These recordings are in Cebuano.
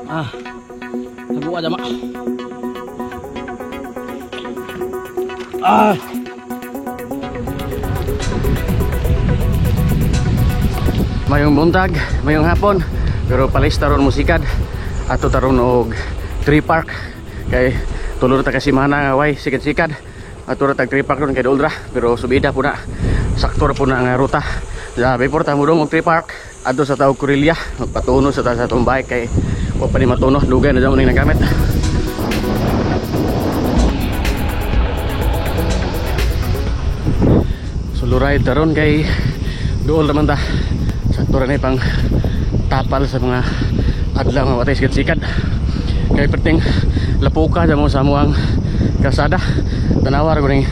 Ah. Haguan dama. Ah. Mayong buntag, mayong hapon, pero palis taron musikad. Ato taron og tree park kay tulo ra ta ka semana nga way sikad-sikad. Ato ra tag tree park ron kay dool ra, pero subida po na. Sakto ra po na nga ruta. Sa before ta modong og tree park adto sa taog Corella, magpatuno sa ta sa atong bike kay wa pa ni matuno, dugay na jud ning nagamit. Solo ride taron kay dool ra man ta. Sakto ra ni pang tapal sa mga adlaw nga watay sikat-sikat. Kay perting lapuka sa mo sa amuang kasada. Tanawa ra ko ning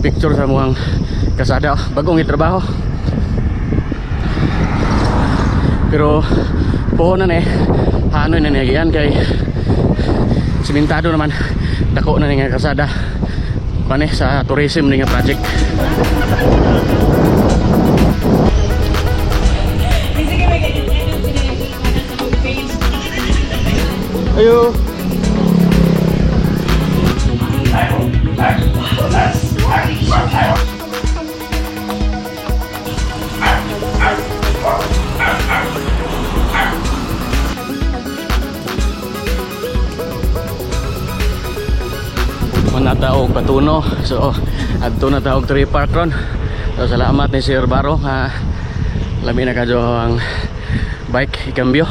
picture sa amuang kasada, bagong gitrabaho. Pero puho na ni, hanoy na ni agian kay simentado naman, dako na ni nga kasada. Kani sa tourism ni nga project. Ayo. Manata og patuno. So adto na ta og tree park ron. So salamat ni Sir Baro ha. Lami na kadyo ang bike ikambyo.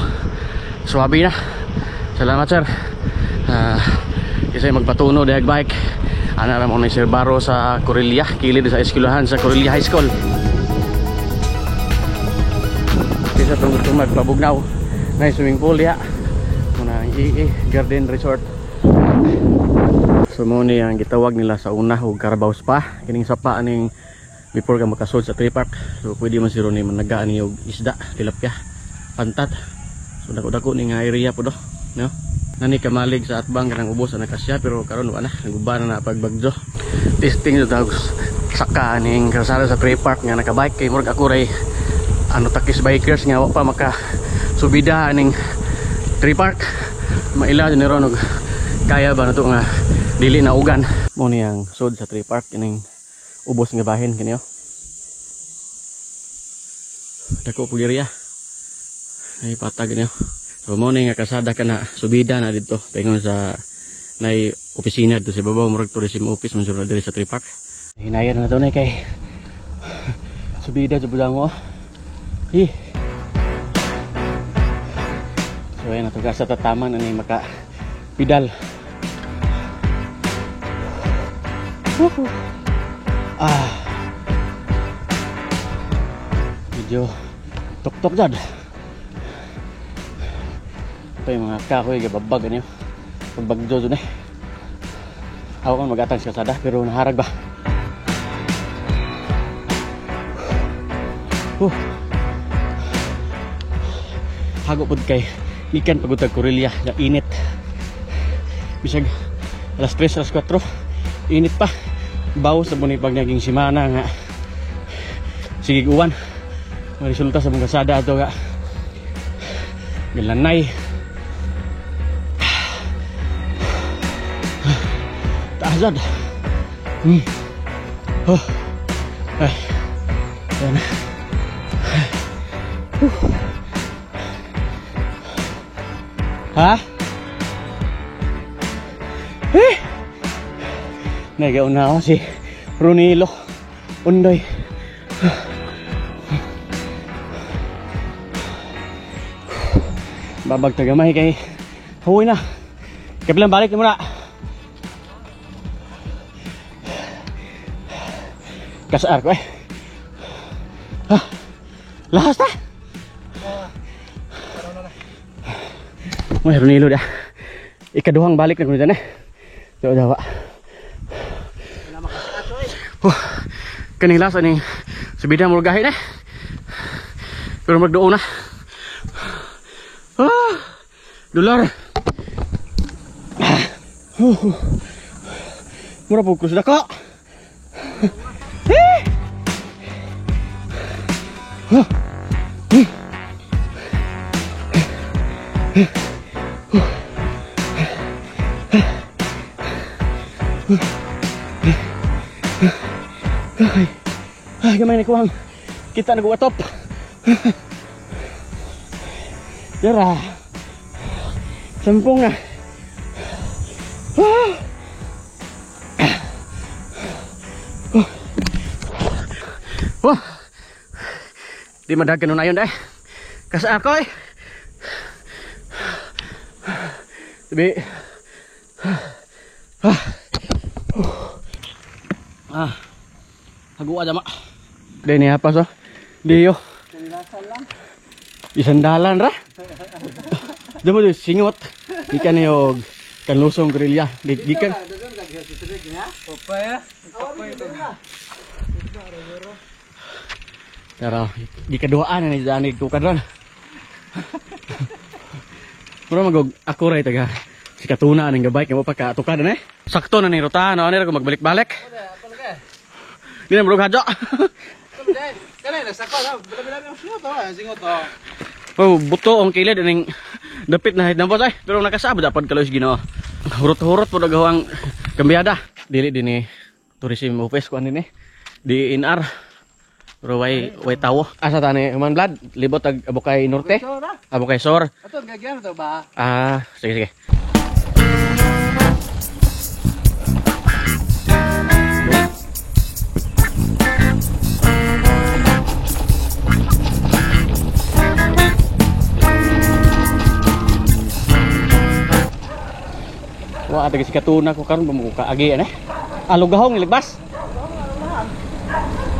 Swabe na. Salamat, sir. Kasi magpatuno dihag bike. Ana ra mo ni Sir Baro sa Corella, kilid sa eskwelahan sa Corella High School. Kaysa itong gusto magpabugnaw na swimming pool ya. Muna ang EE Garden Resort. So mo ni ang gitawag nila sa una og Carabao Spa. Kining sapa aning before ka makasud sa tree park. So pwede man siro ni managaan ni og isda, tilapia, pantat. So dako-dako ni nga area po do, no? Nani kamalig sa atbang kanang ubos ang nakasya pero karon wa na, naguba na na pagbagyo. Testing jud tag saka aning kalsada sa tree park nga nakabike kay murag ako ray ano takis bikers nga wa pa maka subida aning tree park. Maila jud ni ron og kaya ba na to nga dili na ugan. Mo ni ang sud sa tree park kining ubos nga bahin kini oh. Dako pug area. Ay patag niyo. So mo ni nga kasada ka na subida na didto paingon sa nay opisina dito sa babaw, murag tourism office man sura diri sa tree park. Hinayan na to na kay subida jud mo. Hi. So ayan na to sa tataman ani maka pedal. Woohoo. Ah. Medyo tok-tok jud. Ito yung mga kahoy gababag ano. Pagbagyo dun eh. Ako kan magatang sa kalsada pero naharag ba. Hago pud kay ikan pagutag Corella na init. Bisag alas 3, alas 4 init pa. Bawo sa bunipag naging simana nga sige uwan. Resulta sa mga kalsada ato nga galanay. Taas. Oh. Ay. Ayan na. Ha? Eh! Nagauna ako si Ronilo. Undoy. Babag tagamay kay huwi na. Kapilang balik na muna. Kasar ko eh. Ha? Lahas ta? May Ronilo dah. Ikaduhang balik na kuno dyan eh. Dawa dawa. Oh, kaning lasa ning subida mo gahi na. Pero magduo na. Ah, dolar. Ah, Mura po krus dako. Eh! Ah. Ay, ay, gamay ni kuwang. Kita na atop. Dara. Sampung na. Wah. Di madagan nun ayon dai. Kasa ako eh. Tabi. Ah. Hagua jama. Dai ni apa so? Diyo. Isandalan ra. Damo di singot. Gikan ni og kanlusong guerrilla. Gikan. Pero gikaduhaan na ni Dani tukad ron. Pero magog ako ra taga si Katuna ning gabay kay mo pa ka tukad na eh. Sakto na ni ruta no ani ra ko magbalik-balik. Di na murag hadyo. Oh, buto ang kilid ning dapit na hit boss ay. Pero nakasabot dapat kalos Ginoo. Hurot-hurot po nagawang kambiyada. Dili dinhi tourism office ko ani ni. DNR. Pero way tawo. Asa tani human blood libot ag Abukay Norte. Abukay Sor. Ato gagyan to ba? Ah, sige sige. Wa ate si Katuna ko karon pamuka agi ane. Alugahong iligbas.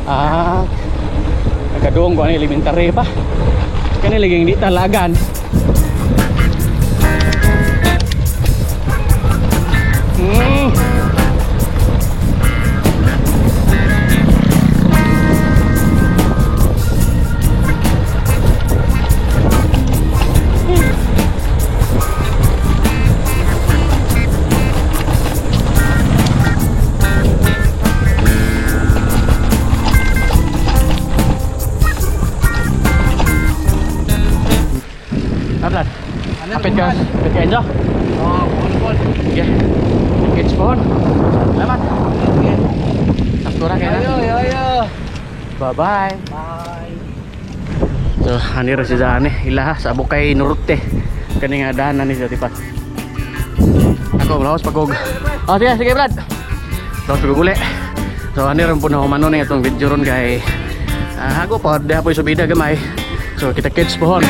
Ah. Nagaduong ko ani elementary pa. Kani laging di talagan. Apit ka, apit ka Enzo? Oh, bon. Sige. It's phone. Salamat. Sakto ra kaya na. Ayo, ayo, ayo. Bye-bye. Bye. So, ani ra si Zane, ilaha sa Abukay Norte. Kani nga daan ni sa tipat. Ako malaos pagog. Oh, sige, sige Brad. Laos pagog uli. So, ani ra po na humano ni atong video ron kay hago pa, diha po subida gamay. So, kita kids pohon.